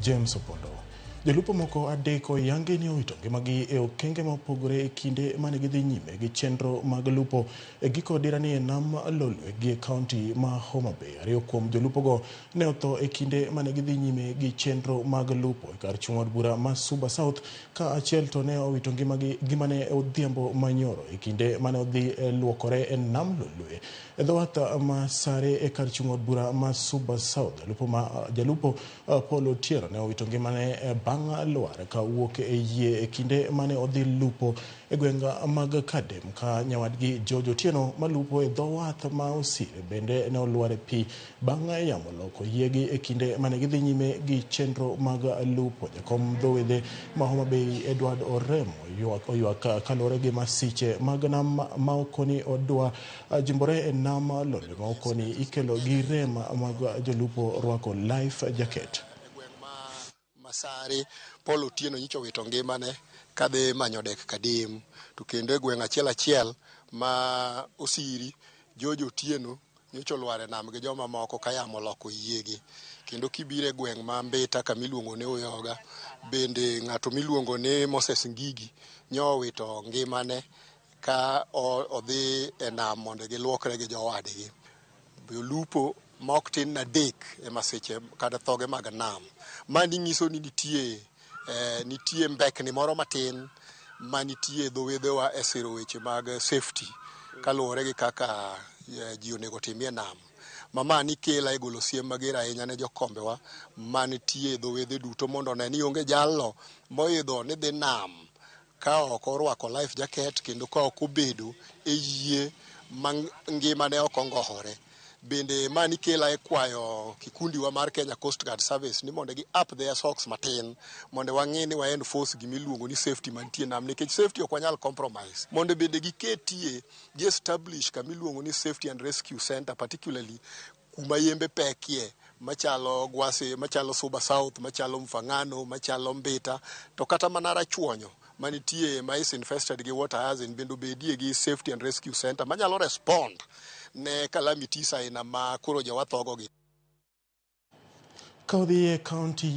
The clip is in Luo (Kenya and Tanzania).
James Opondo. Jolupo moko adek oyangi ni owito ngimagi e okenge ma opogore e kinde mane gidhi nyime gi chenro mag lupo e giko dirani e nam Lolwe gi e kaunti ma Homa Bay. Ariyo kuom jolupogo ne otho e kinde mane gidhi nyime gi chenro mag lupo e kar chung' od bura ma Suba South ka achiel to ne owito ngimane odhiambo manyoro e kinde mane odhi luokore e nam Lolwe e dho wath ma Sare e kar chung' od bura ma Suba South. Jalupo Paul Otieno ne owito ngimane bang' lwar ka wuok e yie e kinde mane odhi lupo e gweng' mag Kadem ka nyawadgi George Otieno malupo e dho wath ma Osire bende ne olwar e pi bang' yamo loko yiegi e kinde mane gidhi nyime gi chenro mag lupo. Jakom dho wedhe ma Homa Bay Edward Oremo oywak kaluwore gi masiche mag nam ma okoni odwa jimbore e nam Lolwe ma okoni ikelo gi rem mag jolupo rwako life jacket. Masare Paul Otieno nyocha owito ngimane kadhi manyo dek Kadem, to kendo e gweng' achiel achiel ma Osiri George Otieno nyocha olwar e nam gi joma moko ka yamo oloko yiegi. Kendo kibiro e gweng' ma Mbita kama iluongo ni Uyoga bende ng'ato miluongo ni Moses Ngigi nyo owito ngimane ka odhi e nam mondo giluokre gi jowadgi. Jolupo ma ok tin na adek e masiche kata thoge mag nam. Mani nyiso ni nitie mbekni moro matin manitie e dho wedhewa e siro weche mag safety kaluwore gi kaka ji onego timie nam. Ma mani kela e golo siem mager ahinya ne jokombewa manitie e dho wedhe duto mondo one ni onge jalno moidho ni dhi nam ka ok orwako life jacket kendo ka ok obedo e yie ma ngimane ok ongohore. Bende mani kela e kwayo kikundiwa mar Kenya Coast Guard Service ni mondo gi up their socks matin mondo wang'i ni wa enforce gima iluongo ni safety mantie nam, nikech safety ok wanyal compromise. Mondo bende giketie gi establish kama iluongo ni safety and rescue center, particularly kuma yembe pekie machalo Gwase, machalo Suba South, machalo Mfangano, machalo Mbita, to kata mana Rachuonyo manitie ma is infested gi water hyacinth bende obedie gi safety and rescue center manyalo respond ne calamities aina ma koro jowa thogo gi. Ka odhi e kaunti